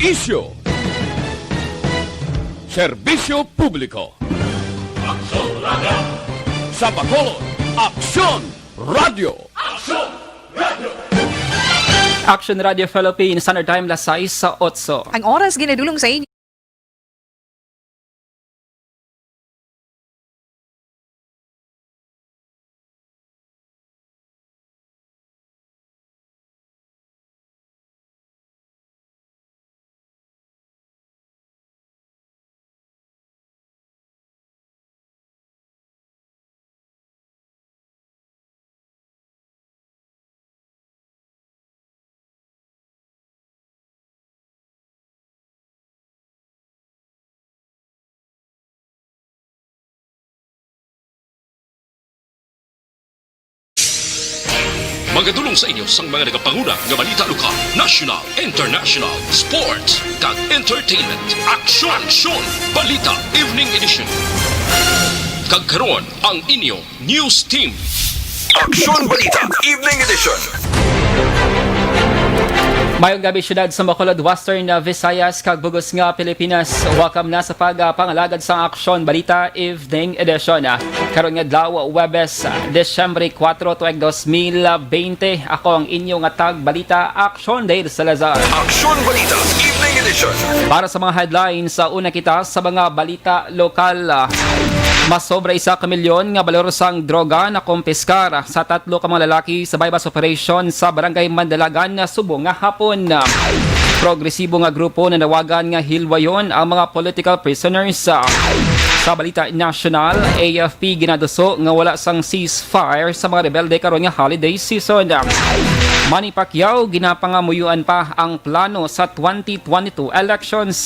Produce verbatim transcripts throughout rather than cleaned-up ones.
Isyu. Serbisyo publiko. Aksyon Radio. Sa Bacolod, Aksyon Radio. Aksyon Radio. Action Radio Philippines, Standard Time, las sais sa otso. Ang oras ginadulong sa inyo. Magadulong sa inyo sang mga nagapanguna nga balita lokal, national, international, sports, kag entertainment. Aksyon! Aksyon! Balita Evening Edition. Kag karon, ang inyo News Team. Aksyon Balita Evening Edition. Mayong gabi, siyudad sa Bacolod, Western, uh, Visayas, kag bug-os nga Pilipinas. Welcome na sa pag, uh, pangalagad sa Aksyon Balita Evening Edition. Uh, karon nga adlaw, Huwebes, uh, Disyembre kuwatro, tuig dos mil bente. Ako ang inyo nga tag balita, Aksyon Dale Salazar. Aksyon Balita Evening Edition. Para sa mga headlines, sa una kita sa mga balita lokal. Masobra isa ka milyon nga balor sang droga nakumpiskar sa tatlo ka mga lalaki sa buy-bust operation sa Barangay Mandalagan subong nga hapon. Progresibo nga grupo nanawagan nga hilwayon ang mga political prisoners. Sa balita nasyonal, A F P ginaduso nga wala sang ceasefire sa mga rebelde karon nga holiday season. Manny Pacquiao, ginapangamuyuan pa ang plano sa twenty twenty-two elections.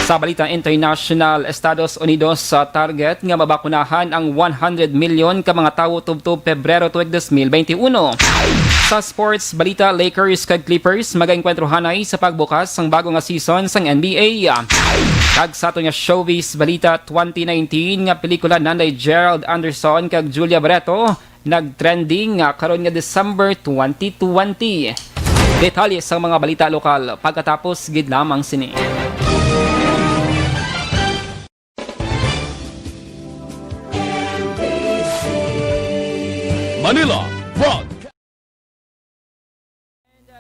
Sa balita international, Estados Unidos sa target nga mabakunahan ang one hundred milyon ka mga tawo tubtob Pebrero tuig dos mil bente uno. Sa sports balita, Lakers kag Clippers magaengkwentro hanay sa pagbukas sang bago nga season sang N B A. Kag sa aton nga showbiz balita, twenty nineteen nga pelikula nanday Gerald Anderson kag Julia Barreto nagtrending nga karon nga December twenty twenty. Detalye sang mga balita lokal pagkatapos gid lamang sini. Manila Broadcast.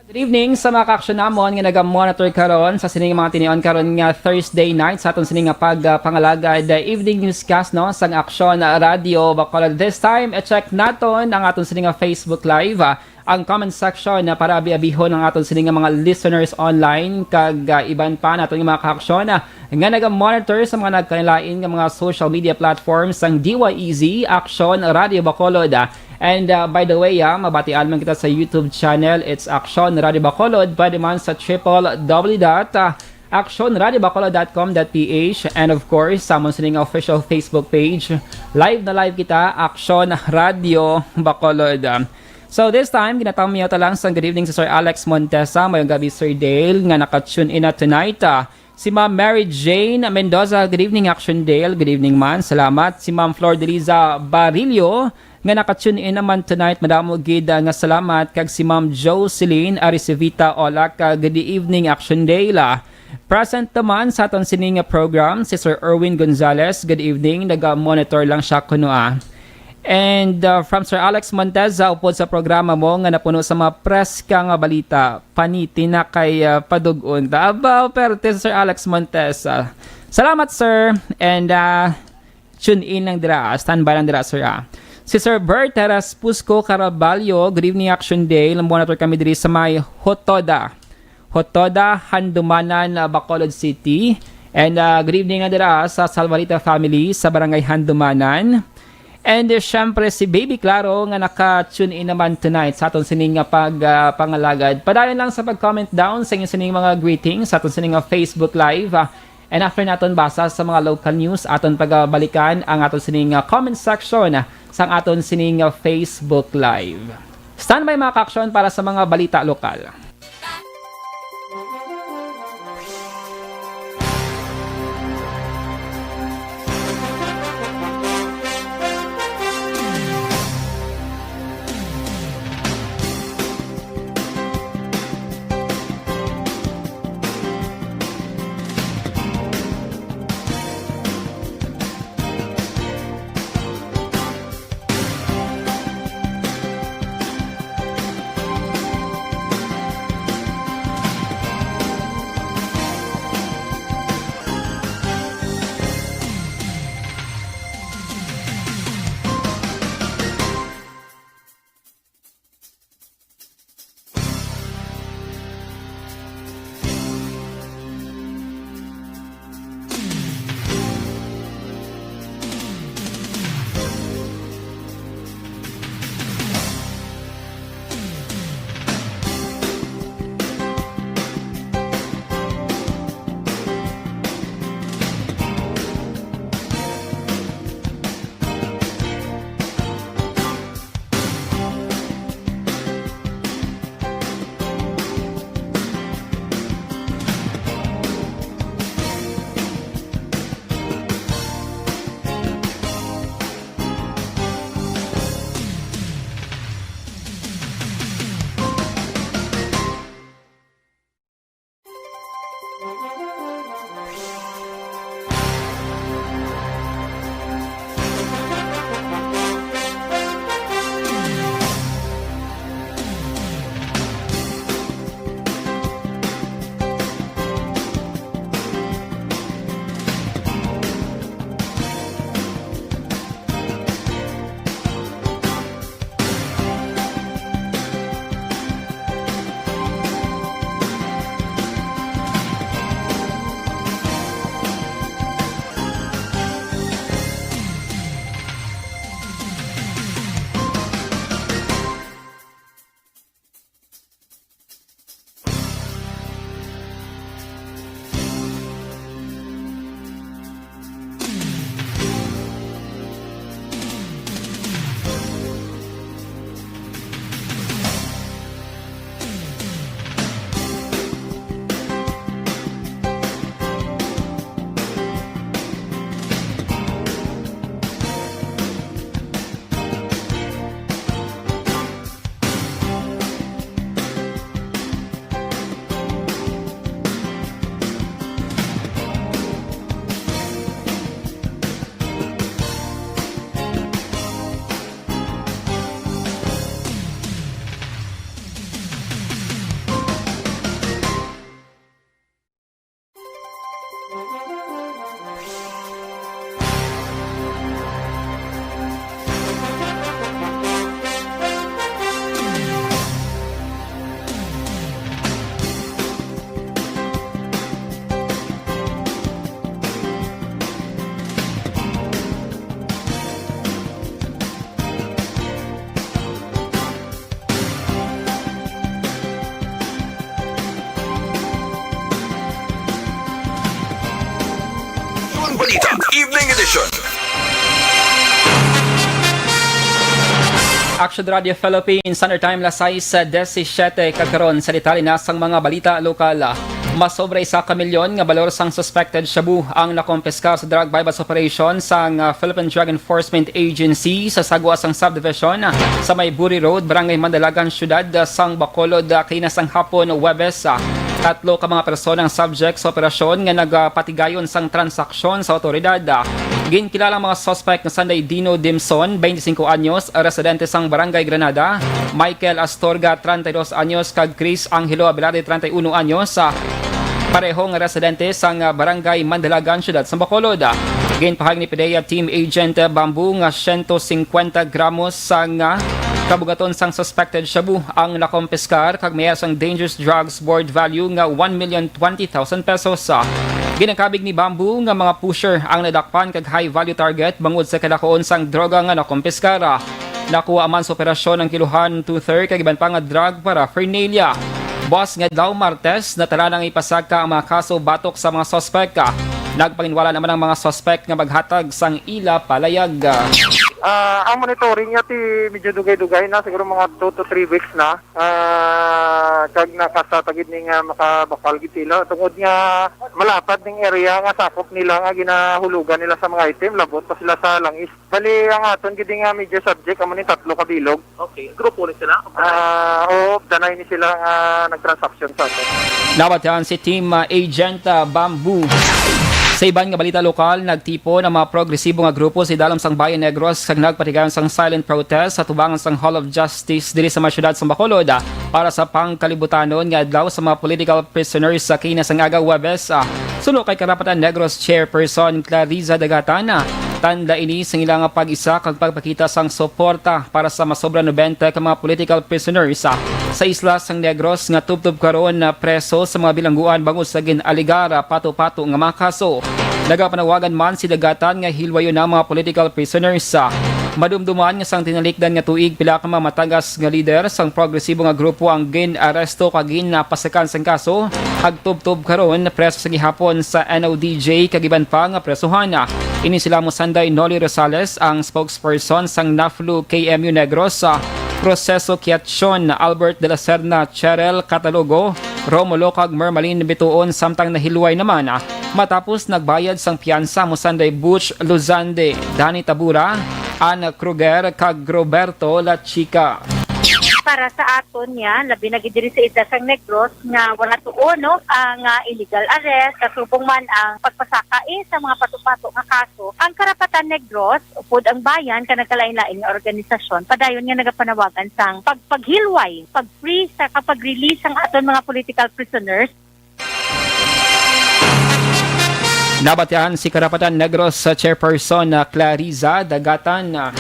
Good evening sa mga kaaksyon namon nga naga-monitor karon sa sining mga tinion karon nga Thursday night sa aton sining nga pag, ah, pangalagad, ah, evening newscast, no, sang Aksyon Radio Bacolod. This time, i-check naton ang aton sining nga Facebook Live, ah, ang comment section na para abi-abihon ang aton sining nga mga listeners online kag, ah, iban pa naton nga mga kaaksyon, ah, nga naga-monitor sa mga nagkalain-lain nga mga social media platforms sang D Y E Z, Aksyon Radio Bacolod. And, uh, by the way, ah, mabatian man kita sa YouTube channel, it's Aksyon Radio Bacolod. Pwede man sa triple W dot action radio bacolod dot com dot P H. And of course, sa amon sining official Facebook page, live na live kita, Aksyon Radio Bacolod. So this time, ginatamyaw ta lang sang good evening sa Sir Alex Montesa. Mayong gabi, Sir Dale, nga naka-tune in na tonight. Ah, Si Ma'am Mary Jane Mendoza, good evening, Action Dale. Good evening man. Salamat. Si Ma'am Flor Deliza Barillo, nga naka-tune in naman tonight. Madamo gid, ah, nga salamat. Kag si Ma'am Jocelyn Aricevita Olac, ah, good evening, Action Dale. Ah, present naman sa aton sini nga program, si Sir Erwin Gonzalez. Good evening. Naga-monitor lang siya kuno, ah. And, uh, from Sir Alex Montez, sa upod sa programa mo nga napuno sa mga preska nga balita, paniti na kay, uh, padug-on ta. Aba, perte, Sir Alex Montez, ah. Salamat, sir. And, uh, tune in lang dira, ah. Standby lang dira, sir, ah. Si Sir Bert Teres Pusco Caraballo, good evening, Action Day. Monitor kami diri sa may Hotoda. Hotoda, Handumanan, uh, Bacolod City. And, uh, good evening nga dira sa Salvarita family sa Barangay Handumanan. And, uh, syempre, si Baby Claro nga naka-tune in naman tonight sa aton sining nga pag, uh, pangalagad. Padayon lang sa pag-comment down sa inyong sining mga greetings sa aton sining nga Facebook Live. Uh, and after naton basa sa mga local news, aton pagabalikan ang aton sining nga comment section, uh, sang aton sining nga Facebook Live. Standby, mga kaaksyon, para sa mga balita lokal. Balita, Evening Edition. Action Radio Philippines, Standard Time, las sais disisiete, kag karon sa detalye na sang mga balita lokal. Masobra isa ka milyon nga balor sang suspected shabu ang nakompiskar sa drug buy-bust operation sang, ah, Philippine Drug Enforcement Agency sa sagwa sang subdivision sa may Buri Road, Barangay Mandalagan, Siyudad, ah, sang Bacolod, ah, kaina sang hapon, Huwebes, ah. Tatlo ka mga persona ang subject sa operasyon nga nagapatigayon sang transaksyon sa awtoridad. Ginkilala ang mga suspect nga sanday Dino Dimson, twenty-cinco anyos, residente sang Barangay Granada, Michael Astorga, treinta y dos anyos, kag Chris Angelo Abelarde, treinta y uno anyos, ah, parehong residente sang, ah, Barangay Mandalagan, Siyudad sang Bacolod. Ginpahayag ni PDEA Team Agent Bamboo nga siyento singkwenta gramos sang, ah, kabugaton sang suspected shabu ang nakompiskar, kag may sang Dangerous Drugs Board value nga one million twenty thousand pesos. Ginakabig ni Bamboo nga mga pusher ang nadakpan kag high value target bangod sa kadakuon sang droga nga nakompiskar. Nakuha man sa operasyon ang kiluhan, two thirty, kag iban pa nga drug paraphernalia. Buas nga adlaw, Martes, natala na nga ipasaka ang mga kaso batok sa mga suspek. Nagpanginwala naman ang mga suspek nga maghatag sang ila palayag. Ah, ang monitoring niya ti medyo dugay-dugay na, siguro mga two to three weeks na. Ah, kag nakasata gid ni nga makabakal gid sila tungod nga malapad ning area nga sakop nila nga ginahulugan nila sa mga item, labot pa sila sa langis. Bali, ang aton gid nga major subject amo ni tatlo ka bilog. Okay, grupo ni sila? Ah, oo, danay ni sila nga nagtransaksyon sa aton. Nabatian si Team, ah, Agent, ah, Bamboo. Sa iban nga balita lokal, nagtipon ang mga progresibo nga grupo sa idalom sang Bayan Negros kag nagpatigayon sang silent protest sa tubangan sang Hall of Justice diri sa may siyudad sang Bacolod, ah, para sa pangkalibutanon nga adlaw sa mga political prisoners sa kaina sang aga, Huwebes, ah. Suno kay Karapatan Negros Chairperson Clariza Dagatan, ah, tanda ini sang ila nga pag-isa kag pagpakita sang suporta para sa masobra noventa ka mga political prisoners, ah, sa isla sang Negros nga tubtob karon na preso sa mga bilangguan bangod sa gin-alegar, ah, pato-pato nga mga kaso. Nagapanawagan man si Dagatan nga hilwayon ang mga political prisoners, ah. Madumduman nga sang tinalikdan nga tuig, pila ka mga matagas nga lider sang progresibo nga grupo ang gin-aresto kag ginapasakan sang kaso. Agtubtob karon, preso sa gihapon sa N O D J kag iban pa nga presohan. Ini sila mosanday Noli Rosales, ang spokesperson sang NAFLU K M U Negros, ah, Proceso Quiacion, Albert de la Serna, Cheryl Catalogo, Romulo kag Mermalin Bituon, samtang nahilway naman, ah, matapos nagbayad sang piyansa, mosanday Butch Luzande, Danny Tabura, Anna Kruger, kag Roberto La Chica. Para sa aton niya, labi na gid diri sa isla sang Negros, nga wala tuo, no, ang, ah, illegal arrest, kasubong man ang pagpasaka, eh, sa mga pato-pato nga kaso. Ang Karapatan Negros, upod ang bayan, kag nagkalain-lain nga organisasyon, padayon nga nagapanawagan sang pagpaghilway, pag-free, sa, kag pag-release sang aton mga political prisoners. Nabatian si Karapatan Negros, uh, Chairperson, uh, Clariza Dagatan. Uh,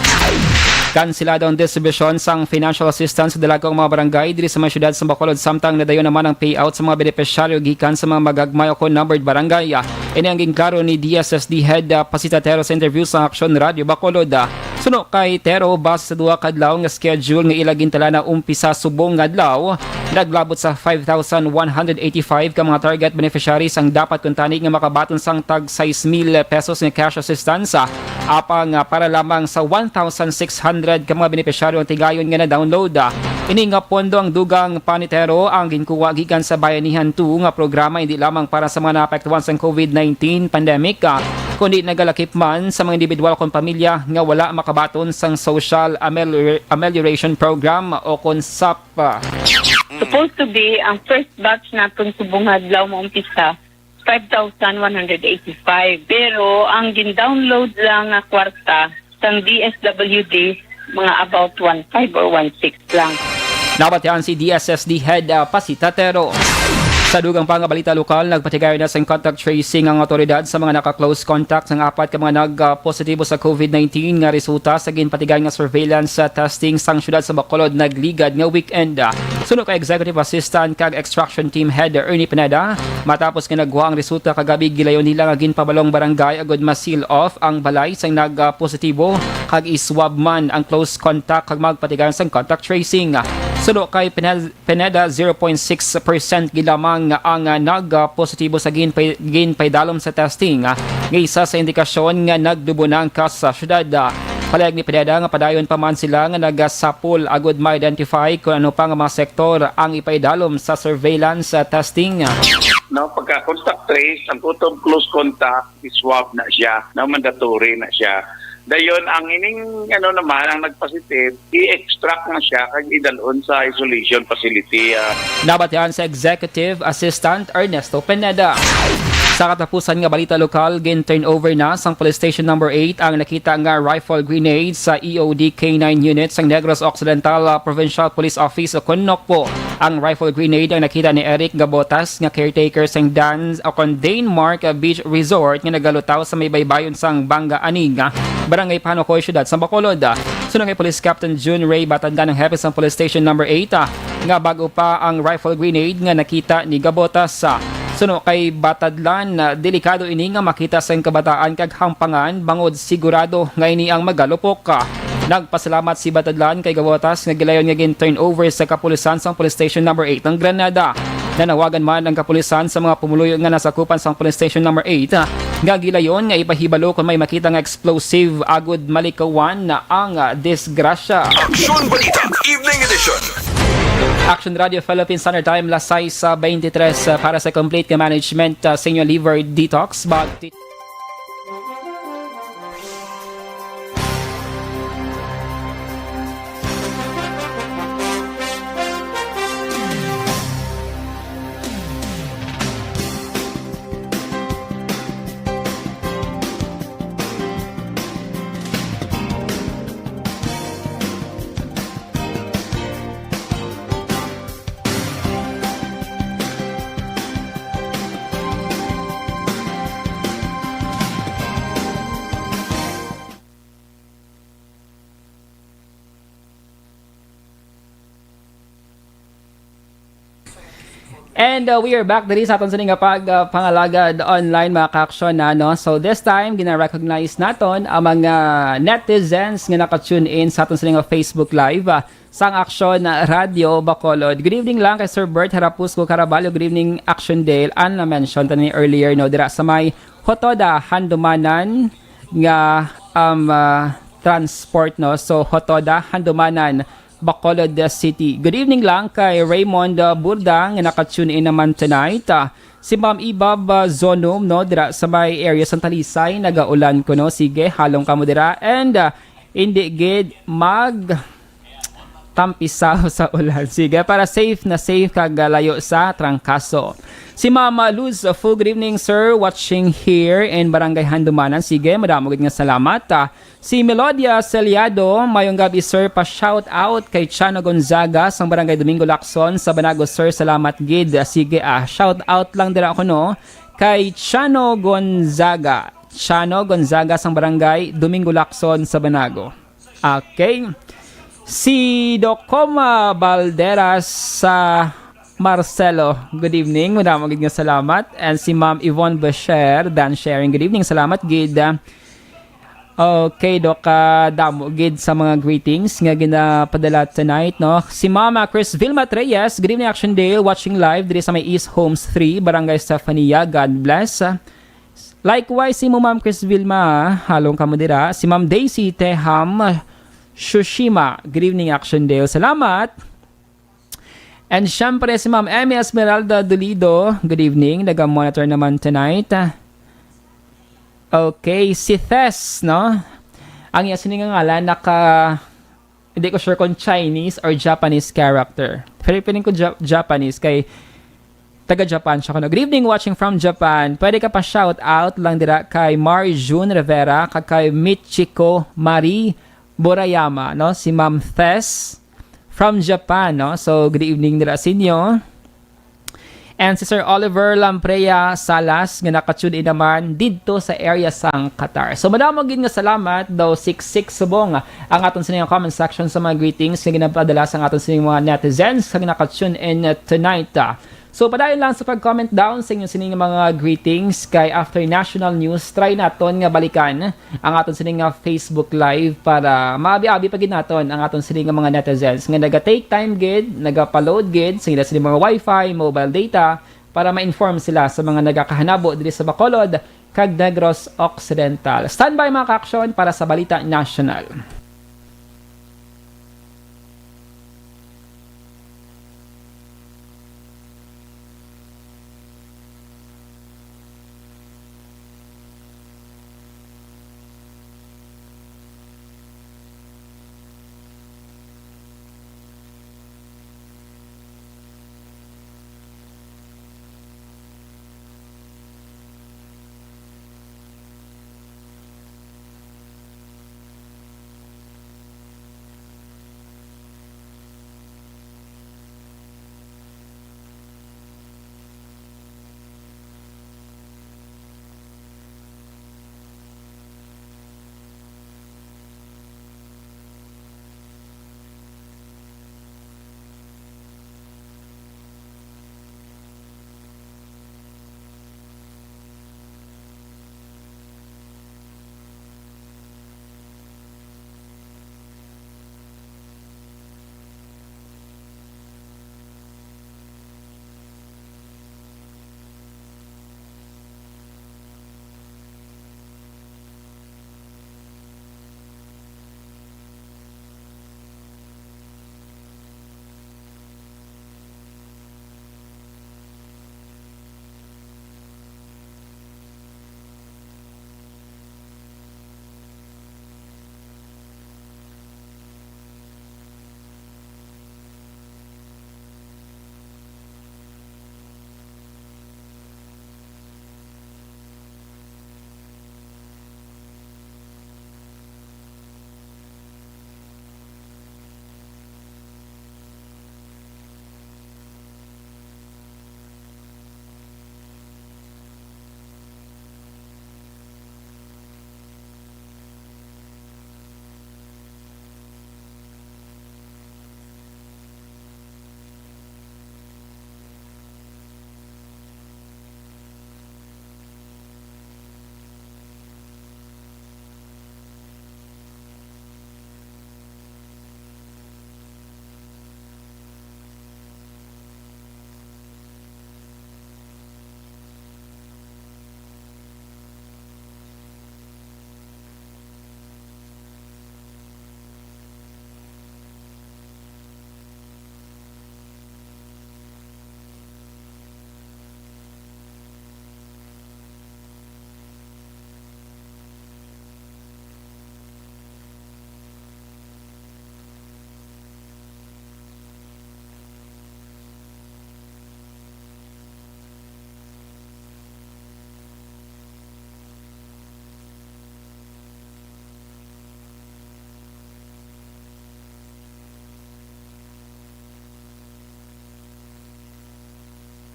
kansilado ang distribusyon sang financial assistance sa dalagkong mga barangay diri sa may siyudad sa Bacolod, samtang nadayon naman ang payout sa mga benepisyaryo gikan sa mga magagmay o kon numbered barangay. Uh, ini ang ginklaro ni D S S D Head, uh, Pasita Tero sa interview sa Aksyon Radio Bacolod. Uh, suno kay Tero, base sa duha ka adlaw nga schedule nga ila gintala na umpisa subong nga adlaw, naglabot sa five thousand one hundred eighty-five ka mga target beneficiaries ang dapat kuntani nga makabaton sang tag sais mil pesos nga cash assistance, ah, apang, ah, para lamang sa one thousand six hundred ka mga benepisyaryo ang tigayon nga na-download. Ah, ini nga pondo ang dugang pa ni Tero ang ginkuha gikan sa Bayanihan two nga programa, hindi lamang para sa mga naapektuhan sang covid nineteen pandemic, ah, kundi nagalakip man sa mga individual kon pamilya nga wala makabaton sang Social Amelior-, Amelioration Program o kon sap. Supposed to be, ang first batch naton subong nga adlaw maumpisa, five thousand one hundred eighty-five. Pero ang gin-download lang nga kwarta sang D S W D, mga about one five or one six lang. Nabatian si D S S D Head, ah, Pasita Tero. Sa dugang pa nga balita lokal, nagpatigayon na sang contact tracing ang awtoridad sa mga naka-close contact sang apat ka mga nag-positibo sa covid nineteen nga resulta sa ginpatigayon nga surveillance, ah, testing sang siyudad sa Bacolod nagligad nga weekend. Suno kay Executive Assistant kag Extraction Team Head Ernie Pineda, matapos nga nagwa ang resulta kagabi, gilayon nila nga ginpabalong barangay agud ma-seal off ang balay sang nag-positibo kag i-swab man ang close contact kag magpatigayon sang contact tracing. Suno kay Pined-, Pineda, zero point six percent gid lamang ang, ah, nag-positibo sa ginpay-, ginpaidalom sa testing, ah, nga isa sa indikasyon nga nagdubo na ang kaso sa syudad. Ah, palayag ni Pineda nga padayon pa man sila nga nagasapol agud ma-identify kung ano pa nga mga sektor ang ipaidalom sa surveillance, ah, testing. No, pagka contact trace, ang kutob close contact, swab na siya, no, mandatory na siya. Dayon, ang ining, ano naman, ang nagpositive, i-extract na siya kag idalon sa isolation facility. Ah. Nabatian sa Executive Assistant Ernesto Pineda. Sa katapusan nga balita lokal, gin-turnover na sang Police Station Number eight ang nakita nga rifle grenade sa E O D K nine Unit sang Negros Occidental, ah, Provincial Police Office o kon NOCPO. Ang rifle grenade ang nakita ni Eric Gabotas nga caretaker sang Dan o kon Dane Mark Beach Resort nga nagalutaw sa may baybayon sang Banga Aning, Barangay Panocoy, Siyudad sang Bacolod. Suno kay Police Captain June Ray Batadlan, ang hepe sang Police Station Number eight, ah, nga bag-o pa ang rifle grenade nga nakita ni Gabotas. Ah, suno kay Batadlan, ah, delikado ini nga makita sang kabataan kag hampangan bangod sigurado nga ini ang magalupok. Ah, nagpasalamat si Batadlan kay Gabotas nga gilayon nga gin-turnover sa kapulisan sang Police Station Number eight ang granada. Nanawagan man ang kapulisan sa mga pumuluyo nga nasakupan sang Police Station Number eight, ah, nga gilayon nga ipahibalo kon may makita nga explosive agud malikawan ang, ah, disgrasya. Aksyon Balita, Evening Edition. Action Radio Philippines Standard Time, las sais, ah, twenty-three, ah, para sa complete nga management, ah, sa inyo liver detox. Bag- And, uh, we are back diri sa aton sini nga pag, uh, pangalagad online, mga ka-aksyon, na, no? So, this time, gina-recognize naton ang mga netizens nga naka-tune in sa aton sini nga Facebook Live, uh, sang Aksyon Radio Bacolod. Good evening lang kay Sir Bert Harapusco Caraballo. Good evening, Action Dale. An na-mention tani earlier, no, dira sa may Hotoda, Handumanan nga, um, uh, transport, no? So, Hotoda, Handumanan, Bacolod City. Good evening lang kay Raymond, uh, Burda nga naka-tune in naman tonight. Ah, si Ma'am Ibab, uh, Zonom, no, dira sa may area sang Talisay, nagaulan kuno. Sige, halong kamo dira. And, uh, hindi gid mag tampisaw sa ulan. Sige, para safe na safe kag, uh, layo sa trangkaso. Si Ma'am, uh, Luz, uh, full good evening, sir. Watching here in Barangay Handumanan. Sige, madamo gid nga salamat. Ah, Si Melodia Celiado, mayong gabi, sir. Pa-shout out kay Chano Gonzaga sang Barangay Domingo Lacson sa Banago, sir. Salamat gid. Sige, ah, shout out lang dira ako, no, kay Chano Gonzaga. Chano Gonzaga sang Barangay Domingo Lacson sa Banago. Okay. Si Docoma Balderas sa Marcelo, good evening. Madamo gid nga salamat. And si Ma'am Yvonne Becher, Dan Sharing, good evening. Salamat gid. Okay, Doc, ah, damo gid sa mga greetings nga ginapadala tonight, no? Si Mama Chris Vilma Reyes, good evening, Action Dale, watching live diri sa may East Homes three, Barangay Stefania. God bless. Likewise, si mo, Ma'am Chris Vilma, halong kamo dira. Si Ma'am Daisy Teham Shushima, good evening, Action Dale. Salamat. And syempre, si Ma'am Emmy Esmeralda Dolido, good evening. Naga-monitor naman tonight. Okay, si Thes, no? Ang iya sini nga ngalan, naka, hindi ko sure kung Chinese or Japanese character. Pero feeling ko Ja-, Japanese, kay taga Japan siya kuno. Good evening, watching from Japan. Pwede ka pa shout out lang dira kay Mari June Rivera, kag kay Michiko Marie Borayama, no? Si Ma'am Thes from Japan, no? So, good evening dira sa inyo. And si Sir Oliver Lamprea Salas nga naka-tune in naman didto sa area sang Qatar. So, madamo gid nga salamat daw, six six Subong, ang aton sa inyong comment section sa mga greetings nga ginapadala sa aton sa inyong mga netizens nga naka-tune in, uh, tonight, uh, So, padayon lang sa pag-comment down sa inyo sining mga greetings, kay after national news, try naton nga balikan ang aton sining nga Facebook Live para maabi-abi pa gid naton ang aton sining nga mga netizens nga naga-take time gid, nagapa-load gid sa ila sining mga wifi, mobile data para ma-inform sila sa mga nagakahanabo diri sa Bacolod kag Negros Occidental. Standby, mga ka-aksyon, para sa Balita National.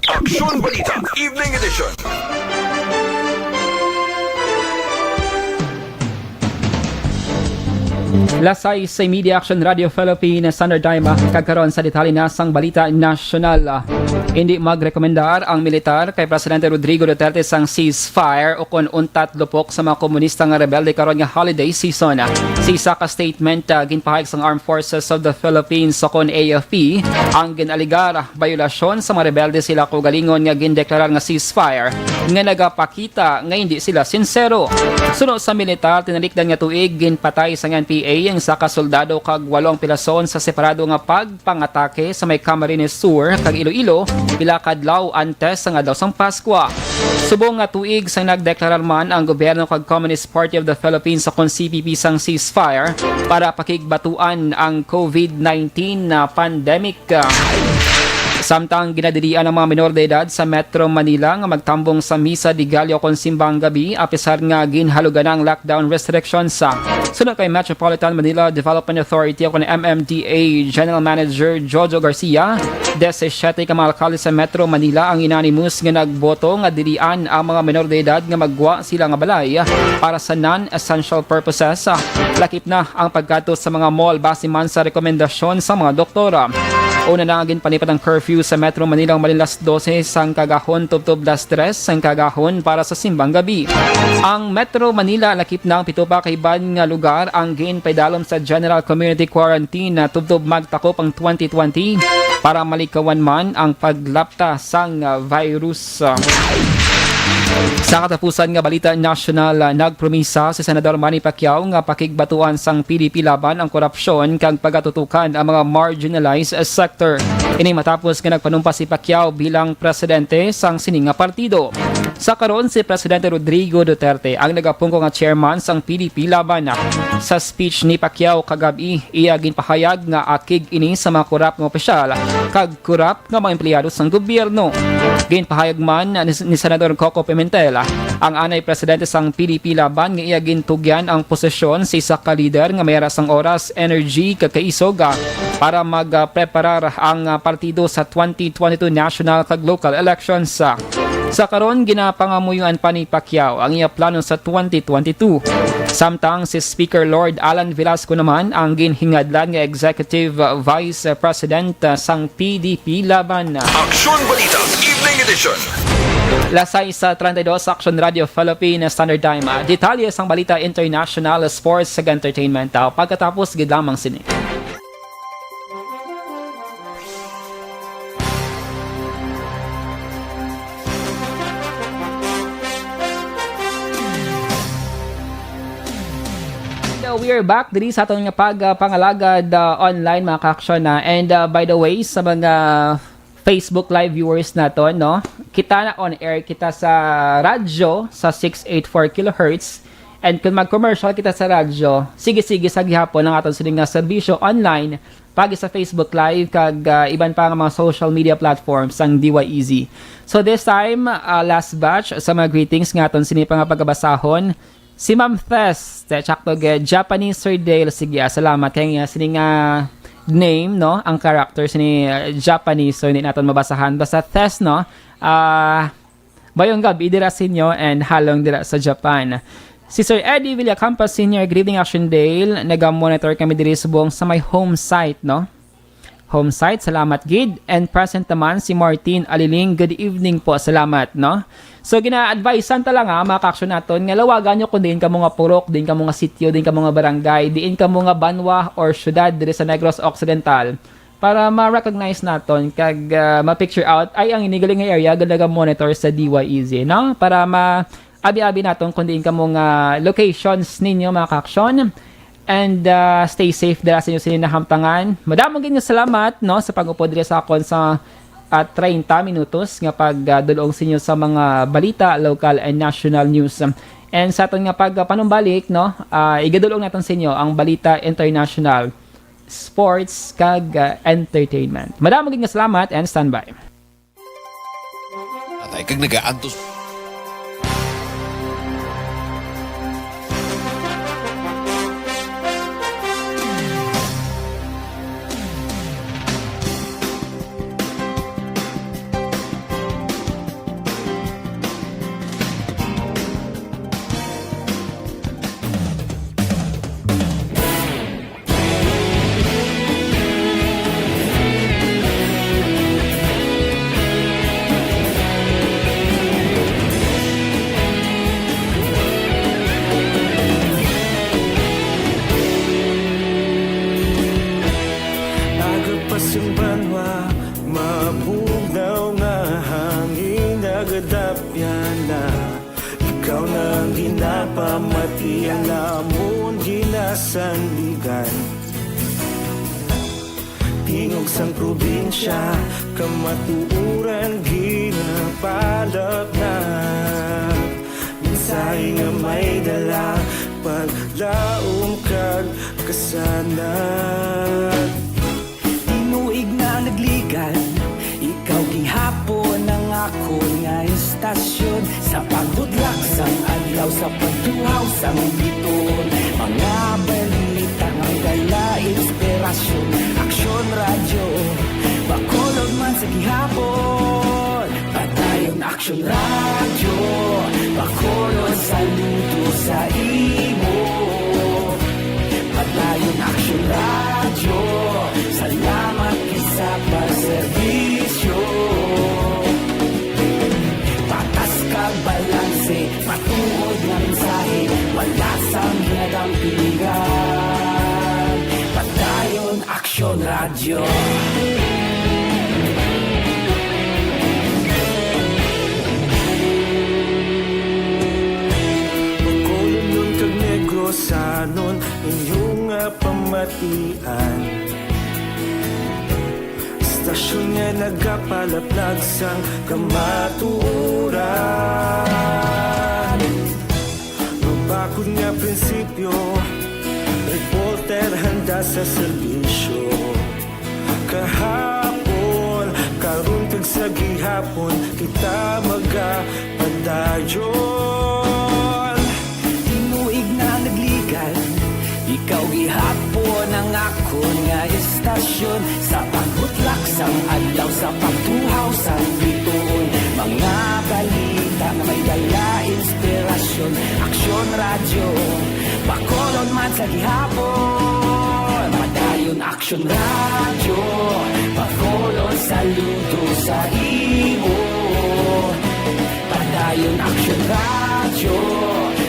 Aksyon Balita, Evening Edition. Lasay sa Media Action Radio Philippines, Sandra Daima, kag karon sa detalye na sang balita nasyonal. Hindi magrekomendar ang militar kay Presidente Rodrigo Duterte sang ceasefire o kon untat lupok sa mga komunista nga rebelde karon nga holiday season. Sa isa ka statement, ah, ginpahayag sang Armed Forces of the Philippines o kon A F P ang gin-alegar bayolasyon sa mga rebelde sa ila kaugalingon nga gindeklarar nga ceasefire nga nagapakita nga hindi sila sinsero. Suno sa militar, tinalikdan nga tuig ginpatay sang N P A ang isa ka soldado kag walo ang pilason sa separado nga pagpangatake sa may Camarines Sur kag Iloilo pila ka adlaw antes sang adlaw sang Paskwa. Subong nga tuig sang nagdeklarar man ang gobyerno kag Communist Party of the Philippines o kon C P P sang ceasefire para pakigbatuan ang COVID nineteen na pandemic. Samtang ginadilian ang mga minor de edad sa Metro Manila nga magtambong sa misa de Gallo kon simbang gabi, apisar nga ginhalugan na ang lockdown restrictions. Suno kay Metropolitan Manila Development Authority o kon M M D A General Manager Jojo Garcia, disisiyete ka mga alkalde sa Metro Manila ang unanimous nga nagboto nga dilian ang mga minor de edad nga maggwa sila nga balay para sa non-essential purposes. Lakip na ang pagkadto sa mga mall base man sa rekomendasyon sa mga doktora. Una na ang ginpalipad ang curfew sa Metro Manila, human alas dose sang kaagahon tubtob alas tres sang kaagahon para sa simbang gabi. Ang Metro Manila lakip na ang pito pa ka iban nga lugar ang ginpaidalom sa General Community Quarantine, ah, tubtob magtakop ang twenty twenty, para malikawan man ang paglapta sang, ah, virus. Sa katapusan nga balita nasyonal, ah, nagpromisa si Senador Manny Pacquiao nga pakigbatuan sang P D P laban ang korupsyon kag pagatutukan ang mga marginalized sector. Ini matapos nga nagpanumpa si Pacquiao bilang presidente sang sini nga partido. Sa karon, si Presidente Rodrigo Duterte ang nagapungko nga chairman sang P D P laban. Sa speech ni Pacquiao kagab-i, iya ginpahayag nga akig ini sa mga korap nga opisyal kag korap nga mga empleyado sang gobyerno. Ginpahayag man ni, ni Senador Coco Pimentel, ang anay presidente sang P D P laban, nga iya gintugyan ang posisyon sa isa ka lider nga may ara sang oras, energy, kag kaisog, ah, para magpreparar ang, ah, partido sa twenty twenty-two national kag local elections. Sa karon, ginapangamuyoan pa ni Pacquiao ang iya plano sa twenty twenty-two. Samtang si Speaker Lord Alan Velasco naman ang ginhingadlan nga Executive Vice President, ah, sang P D P laban. Aksyon Balita, Evening Edition. Las sais treinta y dos, Aksyon Radio Philippine Standard Time. Ah, detalye sang balita international, sports, kag entertainment, ah, pagkatapos gid lamang sini. And, uh, we are back diri sa aton nga pag, uh, pangalagad, uh, online, mga ka-aksyon, ah. And, uh, by the way, sa mga Facebook Live viewers naton, no, kita na on air kita sa radyo sa six eight four kilohertz. And kung mag-commercial kita sa radyo, sige-sige sa gihapon ang aton sini nga serbisyo online, pagi sa Facebook Live kag, ah, iban pa nga mga social media platforms sang D Y E Z. So this time, ah, last batch sa mga greetings nga aton sini pa nga pagabasahon. Si Ma'am Thes, te, tsakto gid, Japanese Sir Dale. Sige, ah, salamat kay nga sini nga name, no? Ang character sini, ah, Japanese, so hindi naton mabasahan. Basta Thes, no? Ah, mayong gabi dira sa inyo and halong dira sa Japan. Si Sir Eddie Villacampa Senior, good evening, Action Dale. Naga-monitor kami diri subong sa may home site, no? Home site, salamat gid. And present naman si Martin Aliling, good evening po, salamat, no? So, gina-advisean ta lang, ha, mga ka-aksyon naton, nga lawagan nyo kung diin kamo nga purok, diin kamo nga sityo, diin kamo nga barangay, diin kamo nga banwa or syudad diri sa Negros Occidental, para ma-recognize naton kag, ah, ma-picture out ay ang ini gali nga area ganaga monitor sa D Y E Z, no? Para ma-abi-abi naton kung diin kamo nga locations ninyo, mga ka-aksyon. And, ah, stay safe dira sa inyo sini nahamtangan. Madamo gid nga salamat, no, sa pag-upod diri sa akon sa, ah, treinta minutos nga pagdul-ong sa inyo sa mga balita, local and national news. And sa aton nga pagpanumbalik, no, ah, igadul-ong naton sa inyo ang balita international, sports, kag, ah, entertainment. Madamo gid nga salamat and standby. Atay kag nagaantos. Agod pa sing banwa, mabugnaw nga hangin nagadapyan na. Ikaw na ang ginapamati, ang amon ginasandigan. Tingog sang probinsya, kamatuoran ginapalapnat. Mensahe nga may dala, paglaom kag kasanag. Tinuig na nagligad, ikaw gihapon ang akon nga estasyon. Sa pagbudlak sang adlaw, sa pagtuhaw sang biton, mga balita nga dala inspirasyon. Aksyon Radyo Bacolod man sa gihapon. Padayon Aksyon Radyo Bacolod, saludo sa imo. Padayon Aksyon Radyo, salamat gid sa pag Bacolodon kag Negrosanon, inyo nga pamatian. Istasyon nga nagapalaplag sang kamatuoran. Mabakod nga prinsipyo, reporter handa sa serbisyo. Kahapon, karon kag sa gihapon, kita magapadayon. Tinuig na nagligan, ikaw gihapon ang akon nga istasyon. Sa pagbutlak sang adlaw, sa pagtuhaw sang bituon, mga balita nga may dala inspirasyon. Aksyon Radyo, Bacolod man sa gihapon. Padayon Aksyon Radyo, Bacolod, saludo sa imo. Padayon Aksyon Radyo,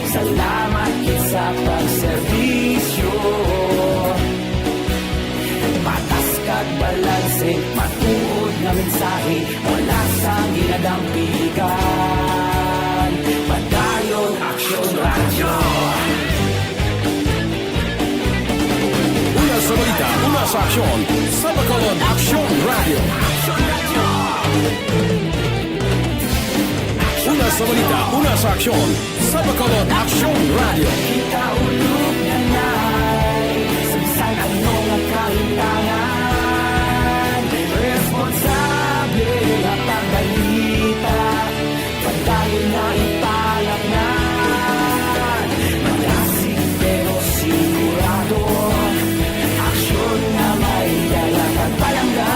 salamat gid sa pagserbisyo. Patas kag balanse, matuod nga mensahe, wala sang ginadampigan. Padayon Aksyon Radyo. Una sa balita, una sa aksyon, sa Bacolod Aksyon Radyo. Una sa balita, una sa aksyon, sa Bacolod Aksyon Radyo. Kita ulog nanay, sa bisan ano nga kahitangan, responsable nga pagbalita. Padayon na ipalatnan, malasig pero sigurado. Aksyon nga may dala kag palangga.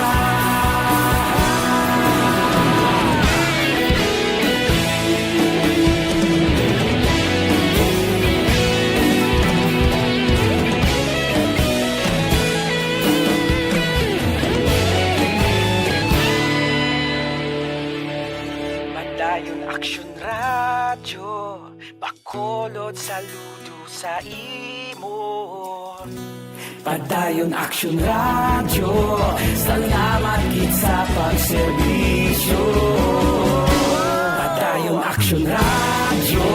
Padayon Aksyon Radyo, Bacolod, saludo sa imo. Padayon Aksyon Radyo, salamat gid sa pagserbisyo. Padayon Aksyon Radyo,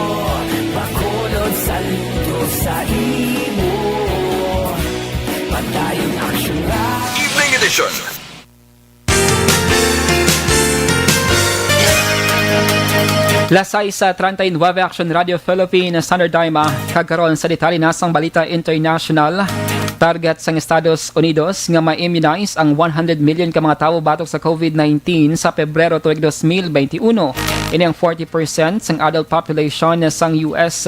Bacolod, saludo sa imo. Padayon Aksyon Radyo. Evening edition. Las sais treinta y nueve, Action Radio Philippines, Sandra Daima, kag karon sa detalye na sang balita international. Target sang Estados Unidos nga ma-immunize ang one hundred million ka mga tawo batok sa COVID nineteen sa Pebrero tuig dos mil benti uno. Ini ang forty percent sang adult population sang U S.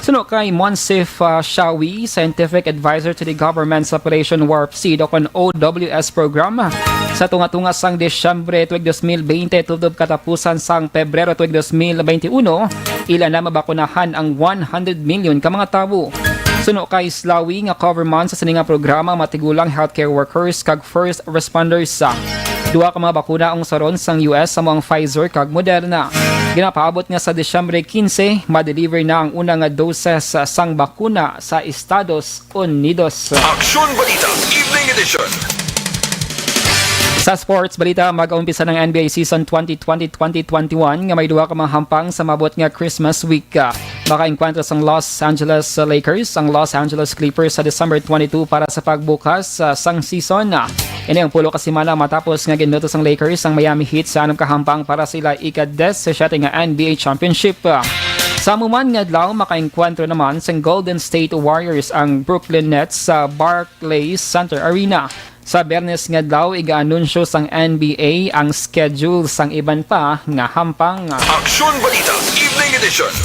Suno kay Monsif, ah, Shawi, scientific advisor to the government's Operation Warp Speed o kon O W S program, sa tunga-tunga sang Disyembre tuig dos mil benti tubtob katapusan sang Pebrero tuig dos mil benti uno, ila na mabakunahan ang one hundred million ka mga tawo. Suno kay Slawi nga cover month sa sini nga programa ang mga tigulang, healthcare workers, kag first responders. Duha ka mga bakuna ang unsaron sang U S, amo ang Pfizer kag Moderna. Ginapaabot nga sa Disyembre quince, ma-deliver na ang una nga doses sang bakuna sa Estados Unidos. Aksyon Balita, Evening Edition. Sa sports balita, mag-aumpisa ng N B A season twenty twenty, twenty twenty-one nga may duha ka mga hampang sa maabot nga Christmas week. Makaengkwentro sang Los Angeles Lakers ang Los Angeles Clippers sa December twenty-two para sa pagbukas, ah, sang season. Ini ang pulo ka semana matapos nga ginluto sang Lakers ang Miami Heat sa anum ka hampang para sa ila ika-disisiete nga N B A championship. Sa amo man nga adlaw, makaengkwentro naman sang Golden State Warriors ang Brooklyn Nets sa Barclays Center Arena. Sa Biyernes nga adlaw, iga-anunsyo sang N B A ang schedule sang iban pa nga hampang. Aksyon Balita, Evening Edition.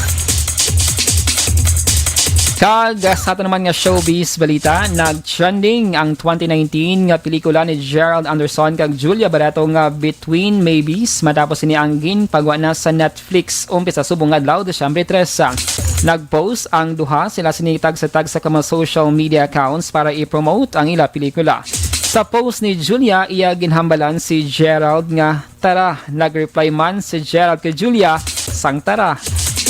Kag sa ato naman nga showbiz balita, nag-trending ang twenty nineteen nga pelikula ni Gerald Anderson kag Julia Barreto nga Between Maybes, matapos ini ang ginpagwa na sa Netflix umpisa subong nga adlaw, Disyembre tres. Nag-post ang duha, sila sini tagsa-tagsa ka mga social media accounts para i-promote ang ila pelikula. Sa post ni Julia, iya ginhambalan si Gerald nga, "Tara." Nag-reply man si Gerald kay Julia sang "Tara."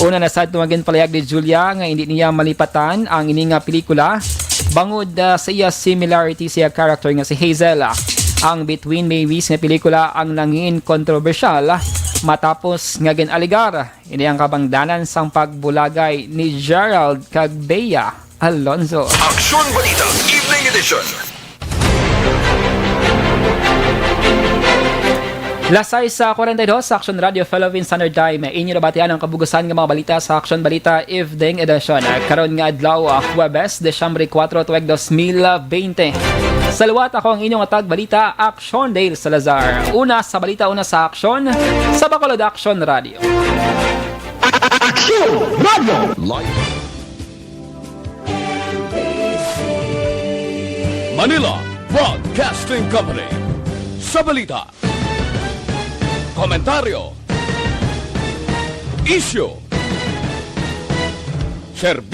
Una na sad nga ginpalayag ni Julia nga indi niya malipatan ang ini nga pelikula bangod, ah, sa iya similarity sa iya character nga si Hazel. Ang Between Babies nga pelikula ang nangin kontrobersyal matapos nga gin-alegar ini ang kabangdanan sang pagbulagay ni Gerald kag Bea Alonzo. Aksyon Balita, Evening Edition. Las sais sa kwarenta y dos sa Aksyon Radio Philippine Standard Time. Inyo nabatian ang kabugusan nga mga balita sa Aksyon Balita Evening Edition. Karon nga adlaw, ah, Huwebes, Disyembre kuwatro, tuig dos mil bente. Sa liwat, ako ang inyong tagbalita, Aksyon Dale Salazar. Una sa balita, una sa aksyon, sa Bacolod Aksyon Radio. Aksyon Radio. Live. Manila Broadcasting Company. Sa balita, komentaryo, isyu, serbisyo.